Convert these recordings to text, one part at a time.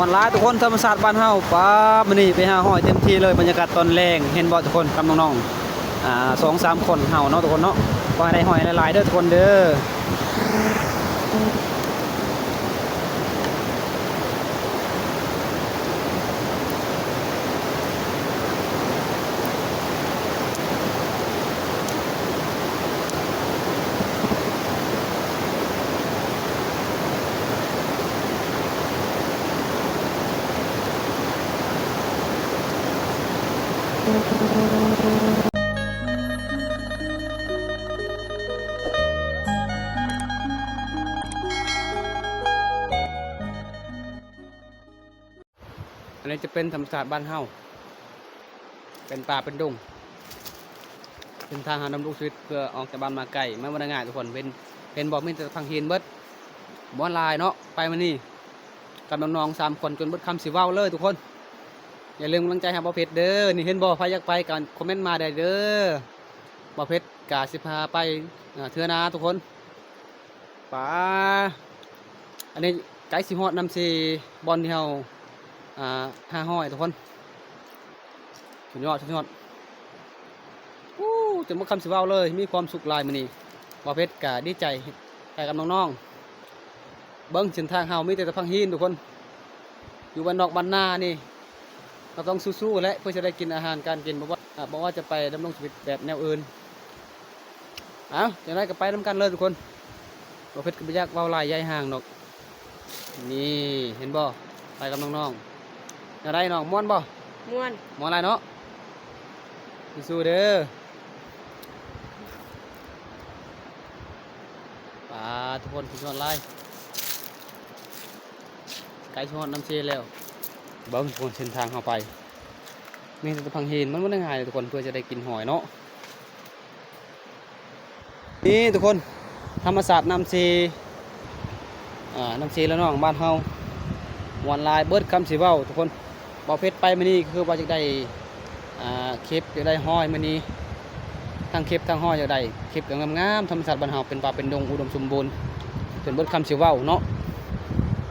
ມ່ວນຫຼາຍທຸກຄົນ ທຳມະຊາດບ້ານເຮົາ. ປາ ມື້ນີ້ໄປຫາຫອຍເຕັມທີ່ເລີຍ ບັນຍາກາດຕອນແລງ ເຫັນບໍ່ທຸກຄົນ ກັບນ້ອງໆ ອ່າ ສອງສາມຄົນເຮົາເນາະທຸກຄົນເນາະ. ຂໍໃຫ້ໄດ້ຫອຍຫຼາຍໆເດີທຸກຄົນເດີ. ອັນນີ້ຈະເປັນທຳມະຊາດບ້ານເຮົາ ເປັນປ່າເປັນດົງ. ເສັ້ນທາງເຮົາດຳລົງຊີວິດເພື່ອອອກຈາກບ້ານມາໄກ ມັນບໍ່ໄດ້ງ່າຍທຸກຄົນ. ເຫັນ ເຫັນບໍ່ ມີແຕ່ພັງຫີນເບິດ. ມ່ວນຫຼາຍເນາະ ໄປມື້ນີ້ກັບນ້ອງໆສາມຄົນ ຈົນເບິດຄຳຊິເວົ້າເລີຍທຸກຄົນ. ຢ່າລືມກຳລັງໃຈໃຫ້ບ່າວເພັດເດີ. ນີ້ເຫັນບໍ່ ໃຜຢາກໄປກໍຄອມເມັນມາໄດ້ເດີ. ບ່າວເພັດກະຊິພາໄປ ເອີ ເທື່ອໜ້າທຸກຄົນ. ປາ ອັນນີ້ໃກ້ຊິຮອດນ້ຳເຊ ບ່ອນທີ່ເຮົາ ອ່າ ຫາຫອຍທຸກຄົນ. ສຸດຍອດ ສຸດຍອດ. ໂອ້ ຈົນໝົດຄຳຊິເວົ້າເລີຍ. ມີຄວາມສຸກຫຼາຍມື້ນີ້. ບ່າວເພັດກະດີໃຈໄປກັບນ້ອງໆ. ເບິ່ງເສັ້ນທາງເຮົາມີແຕ່ຕະພັງຫີນທຸກຄົນ. ຢູ່ບ້ານນອກບ້ານນານີ້ ເຮົາຕ້ອງສູ້ໆແຫຼະ ເພື່ອຈະໄດ້ກິນອາຫານການກິນ. ບໍ່ວ່າ ບໍ່ວ່າຈະໄປດຳລົງຊີວິດແບບແນວອື່ນ. ເອົ້າ ຈັ່ງໃດກໍໄປນຳກັນເລີຍທຸກຄົນ. ບ່າວເພັດກໍບໍ່ຢາກເວົ້າຫຼາຍຢາຍຫ່າງດອກ. ນີ້ເຫັນບໍ່ ໄປກັບນ້ອງໆ. ແນວໃດນ້ອງ ມ່ວນບໍ່? ມ່ວນ ມ່ວນຫຼາຍເນາະ. ສູ້ໆເດີ. ປາ ທຸກຄົນ ສຸດຍອດຫຼາຍ. ໃກ້ຊິຮອດນ້ຳເຊແລ້ວ. ເບິ່ງທຸກຄົນ ເສັ້ນທາງເຮົາໄປ ມີແຕ່ຕະພັງຫີນ. ມັນບໍ່ໄດ້ງ່າຍເລີຍທຸກຄົນ ເພື່ອຈະໄດ້ກິນຫອຍເນາະ. ນີ້ທຸກຄົນ ທຳມະຊາດນ້ຳເຊ ອ່າ ນ້ຳເຊລະນອງບ້ານເຮົາ ມ່ວນຫຼາຍ ເບິດຄຳຊິເວົ້າທຸກຄົນ. ບ່າວເພັດໄປມື້ນີ້ຄືວ່າຢາກໄດ້ ອ່າ ເຂັບ ຢາກໄດ້ຫອຍມື້ນີ້ ທັງເຂັບທັງຫອຍຢາກໄດ້. ເຂັບກໍງາມໆ ທຳມະຊາດບ້ານເຮົາເປັນປ່າເປັນດົງ ອຸດົມສົມບູນ ຈົນເບິດຄຳຊິເວົ້າເນາະ.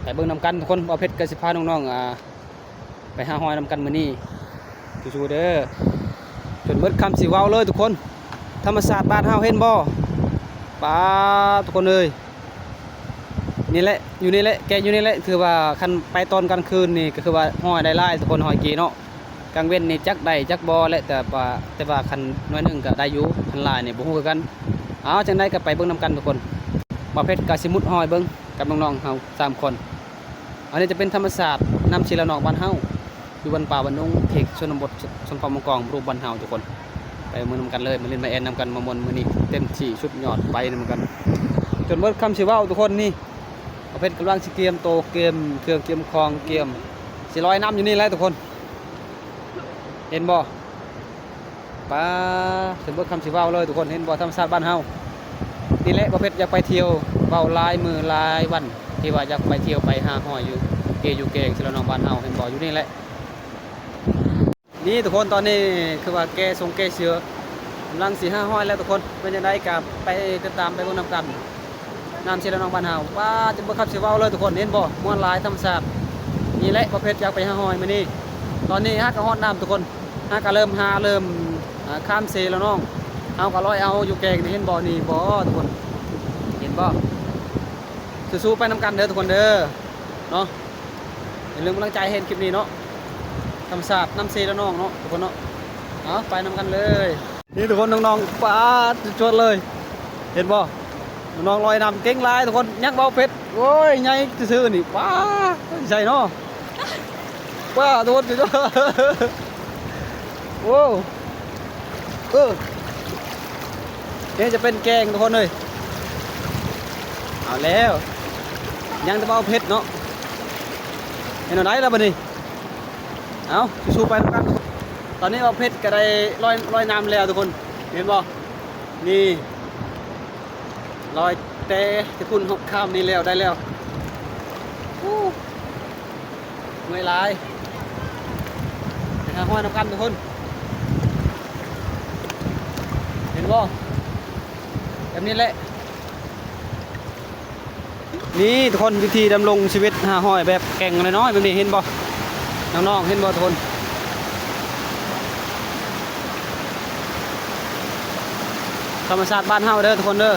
ໄປເບິ່ງນຳກັນທຸກຄົນ. ບ່າວເພັດກໍຊິພານ້ອງໆ ອ່າ ໄປຫາຫອຍນຳກັນມື້ນີ້. ສູ້ໆເດີ. ຈົນເບິດຄຳຊິເວົ້າເລີຍທຸກຄົນ. ທຳມະຊາດບ້ານເຮົາເຫັນບໍ່? ປາ ທຸກຄົນເອີຍ. ນີ້ແຫຼະ ຢູ່ນີ້ແຫຼະ ແກະຢູ່ນີ້ແຫຼະ. ຖືວ່າຄັນໄປຕອນກາງຄືນນີ້ກໍຄືວ່າຫອຍໄດ້ຫຼາຍທຸກຄົນ ຫອຍເກເນາະ. ກາງເວັນນີ້ຈັກໄດ້ຈັກບໍ່ແຫຼະ ແຕ່ວ່າ ແຕ່ວ່າຄັນໜ້ອຍໜຶ່ງກໍໄດ້ຢູ່ ຄັນຫຼາຍນີ້ບໍ່ຮູ້ຄືກັນ. ເອົາ ຈັ່ງໃດກໍໄປເບິ່ງນຳກັນທຸກຄົນ. ບ່າວເພັດກໍຊິມຸດຫອຍເບິ່ງກັບນ້ອງໆເຮົາສາມຄົນ. ອັນນີ້ຈະເປັນທຳມະຊາດນ້ຳເຊລະນອງບ້ານເຮົາ ຢູ່ບ້ານປ່າບ້ານດົງ ເຂດຊົນນະບົດ ຊົນເຜົ່າມົ້ງກອງ ຮູບບ້ານເຮົາທຸກຄົນ. ໄປເບິ່ງນຳກັນເລີຍ ມາຫຼິ້ນມາແອນນຳກັນ ມາມ່ວນມື້ນີ້ເຕັມທີ່ສຸດຍອດ ໄປນຳກັນ. ຈົນເບິດຄຳຊິເວົ້າທຸກຄົນ. ນີ້ ບ່າວເພັດກຳລັງຊິກຽມໂຕ ກຽມເຄື່ອງກຽມຂອງ ກຽມຊິລອຍນ້ຳຢູ່ນີ້ແຫຼະທຸກຄົນ. ເຫັນບໍ່? ປາ ຈົນເບິດຄຳຊິເວົ້າເລີຍທຸກຄົນ. ເຫັນບໍ່ ທຳມະຊາດບ້ານເຮົານີ້ແຫຼະ. ບ່າວເພັດຢາກໄປທ່ຽວ ເວົ້າຫຼາຍມື້ຫຼາຍວັນ ທີ່ວ່າຢາກໄປທ່ຽວໄປຫາຫອຍຢູ່ເກຢູ່ແກງ ເຊລະນອງບ້ານເຮົາ. ເຫັນບໍ່ ຢູ່ນີ້ແຫຼະ. ນີ້ທຸກຄົນ ຕອນນີ້ຄືວ່າແກ່ຊົງແກ່ເສືອ ກຳລັງຊິຫາຫອຍແລ້ວທຸກຄົນ. ເປັນຈັ່ງໃດກໍໄປຕິດຕາມໄປເບິ່ງນຳກັນ. ນ້ຳເຊລະນອງບ້ານເຮົາ ປາ ຈົນບໍ່ຄັບຊິເວົ້າເລີຍທຸກຄົນ. ເຫັນບໍ່ ມ່ວນຫຼາຍ ທຳມະຊາດ. ນີ້ແຫຼະ ບ່າວເພັດຢາກໄປຫາຫອຍມື້ນີ້. ຕອນນີ້ຫາກໍຮອດນ້ຳທຸກຄົນ ຫາກໍເລີ່ມຫາ ເລີ່ມ ອ່າ ຂ້າມເຊລະນອງ. ເຮົາກໍລອຍເອົາຢູ່ແກງນີ້ ເຫັນບໍ່? ນີ້ບໍ່ທຸກຄົນ ເຫັນບໍ່? ສູ້ໆໄປນຳກັນເດີທຸກຄົນເດີ ເນາະ. ຢ່າລືມກຳລັງໃຈໃຫ້ເຫັນຄລິບນີ້ເນາະ. ທຳມະຊາດນ້ຳເຊລະນອງເນາະທຸກຄົນເນາະ. ເອົາ ໄປນຳກັນເລີຍ. ນີ້ທຸກຄົນ ນ້ອງໆ ປາດ ຈວດເລີຍ ເຫັນບໍ່? ນ້ອງໆລອຍນ້ຳເກັ່ງຫຼາຍທຸກຄົນ. ຍັງເວົ້າເຜັດ ໂອ້ຍ ໃຫຍ່ຊື່ໆນີ້ ປາດ ໃຫຍ່ເນາະ. ປາດ ທຸກຄົນ ໂອ້ ເອີ ນີ້ຈະເປັນແກງທຸກຄົນເອີຍ. ເອົາແລ້ວ ຍັງແຕ່ເວົ້າເຜັດເນາະ. ເຮັດແນວໃດລະບັດນີ້? ເອົາ ສູ້ໆໄປນຳກັນ. ຕອນນີ້ເວົ້າເຜັດກໍໄດ້ລອຍ ລອຍນ້ຳແລ້ວທຸກຄົນ ເຫັນບໍ່? ນີ້ ລອຍແຕ່ທີ່ພຸ້ນຮອດຂ້າມນີ້ແລ້ວ ໄດ້ແລ້ວ. ໂອ້ ເມື່ອຍຫຼາຍ. ໄປຫາຮອຍນຳກັນທຸກຄົນ. ເຫັນບໍ່? ແບບນີ້ແຫຼະ. ນີ້ທຸກຄົນ ວິທີດຳລົງຊີວິດຫ້າຮ້ອຍແບບແກ່ງນ້ອຍໆແບບນີ້ ເຫັນບໍ່ ນ້ອງໆ ເຫັນບໍ່ທຸກຄົນ? ທຳມະຊາດບ້ານເຮົາເດີທຸກຄົນເດີ.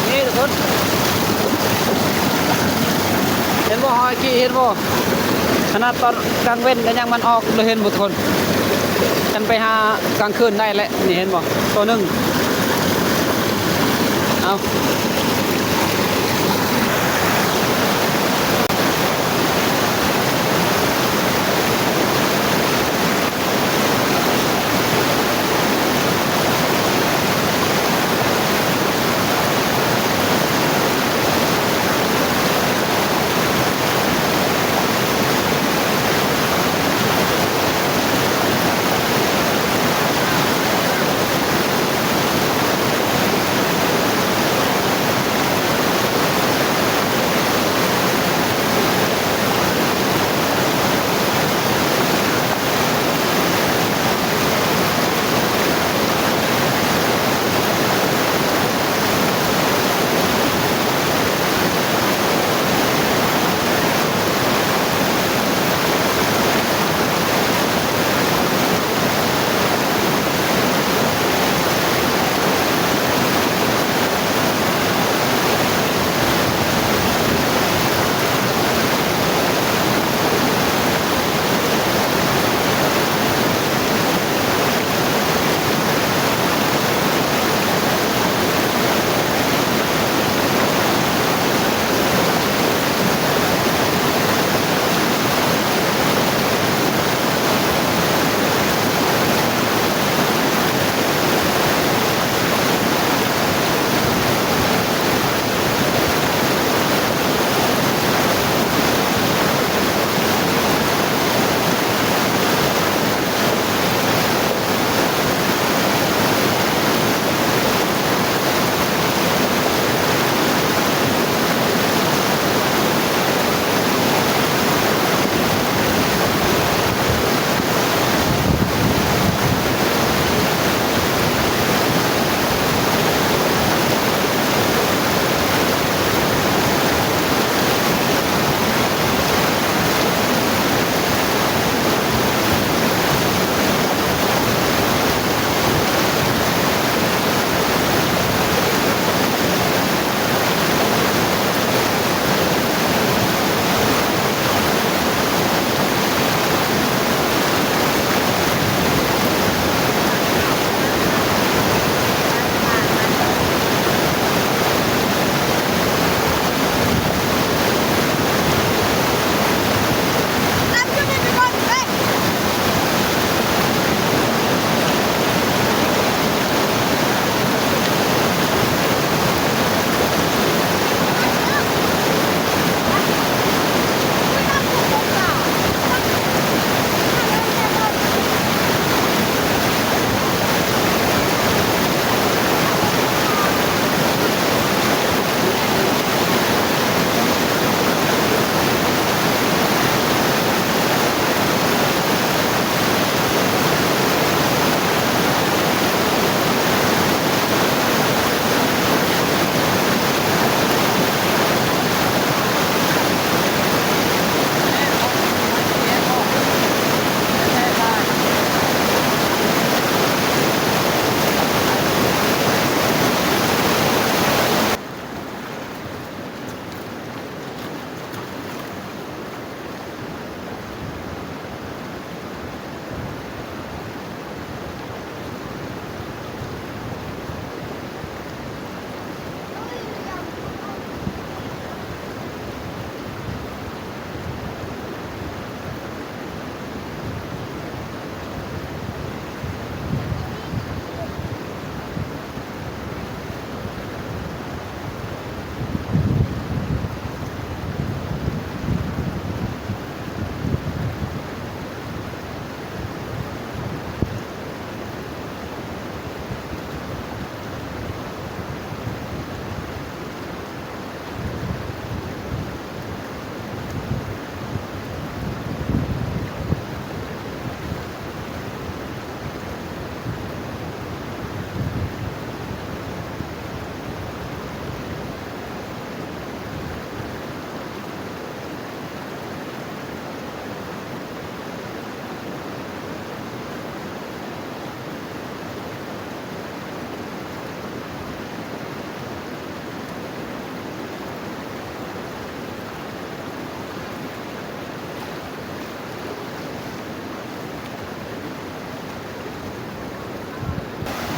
ນີ້ທຸກຄົນ ເຫັນບໍ່ ຮອຍຂີ້ ເຫັນບໍ່? ຂະໜາດຕອນກາງເວັນກໍຍັງມັນອອກເລີຍ ເຫັນບໍ່ທຸກຄົນ? ກັນໄປຫາກາງຄືນໄດ້ແຫຼະ ນີ້ເຫັນບໍ່? ໂຕໜຶ່ງ ເອົາ.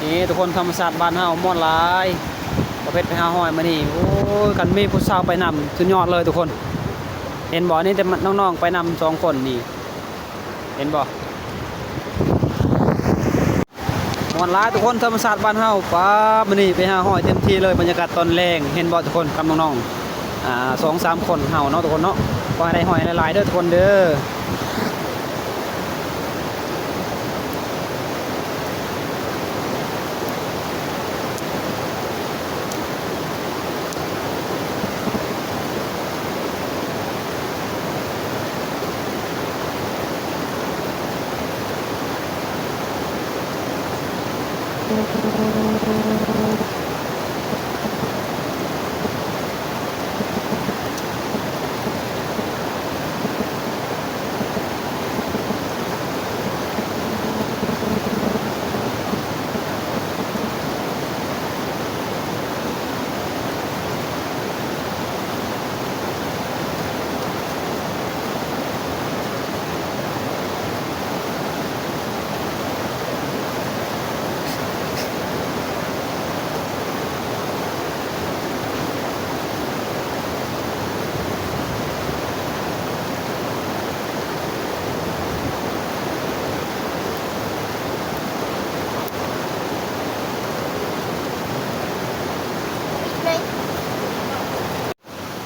ນີ້ທຸກຄົນ ທຳມະຊາດບ້ານເຮົາມ່ວນຫຼາຍ. ປະເພດໄປຫາຫອຍມື້ນີ້ ໂອ້ຍ ຄັນມີຜູ້ສາວໄປນຳ ສຸດຍອດເລີຍທຸກຄົນ. ເຫັນບໍ່ ນີ້ແຕ່ນ້ອງໆໄປນຳສອງຄົນນີ້ ເຫັນບໍ່ ມ່ວນຫຼາຍທຸກຄົນ. ທຳມະຊາດບ້ານເຮົາ ປ້າ ມື້ນີ້ໄປຫາຫອຍເຕັມທີ່ເລີຍ. ບັນຍາກາດຕອນແລງ ເຫັນບໍ່ທຸກຄົນ ກັບນ້ອງໆ ອ່າ ສອງສາມຄົນເຮົາເນາະທຸກຄົນເນາະ. ຂໍໃຫ້ໄດ້ຫອຍຫຼາຍໆເດີທຸກຄົນເດີ.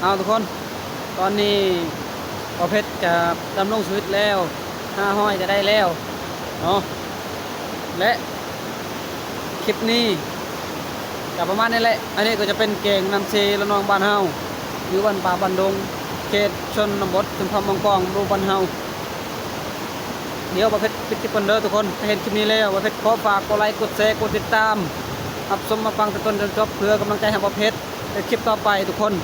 ເອົາທຸກຄົນ ຕອນນີ້ບ່າວເພັດກະດຳລົງຊີວິດແລ້ວ ຫາຫອຍກະໄດ້ແລ້ວເນາະ ແລະ ຄລິບນີ້ກະປະມານນີ້ແຫຼະ. ອັນນີ້ກະຈະເປັນແກງນ້ຳເຊລະນອງບ້ານເຮົາ ຢູ່ບ້ານປ່າບ້ານດົງ ເຂດຊົນນະບົດ ເຂດຊົນນະບົດ ເມືອງກອງ ບ້ານເຮົາ. ດຽວບ່າວເພັດປິດຄລິບກ່ອນເດີທຸກຄົນ. ຖ້າເຫັນຄລິບນີ້ແລ້ວ ບ່າວເພັດຂໍຝາກກົດໄລ ກົດແຊ ກົດຕິດຕາມ ຮັບຊົມຮັບຟັງແຕ່ຕົ້ນຈົນຈົບ ເພື່ອກຳລັງໃຈໃຫ້ບ່າວເພັດເຮັດຄລິບຕໍ່ໄປທຸກຄົນ.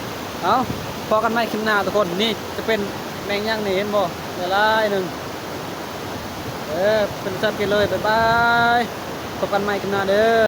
ເອົາ ພໍ້ກັນໃໝ່ຄລິບໜ້າທຸກຄົນ. ນີ້ຈະເປັນແມງຫຍັງນີ້ ເຫັນບໍ່ ຫຼາຍໆໜຶ່ງ. ເອີ ເປັນສັດກິນເລີຍ. ບາຍບາຍ ພົບກັນໃໝ່ຄລິບໜ້າເດີ.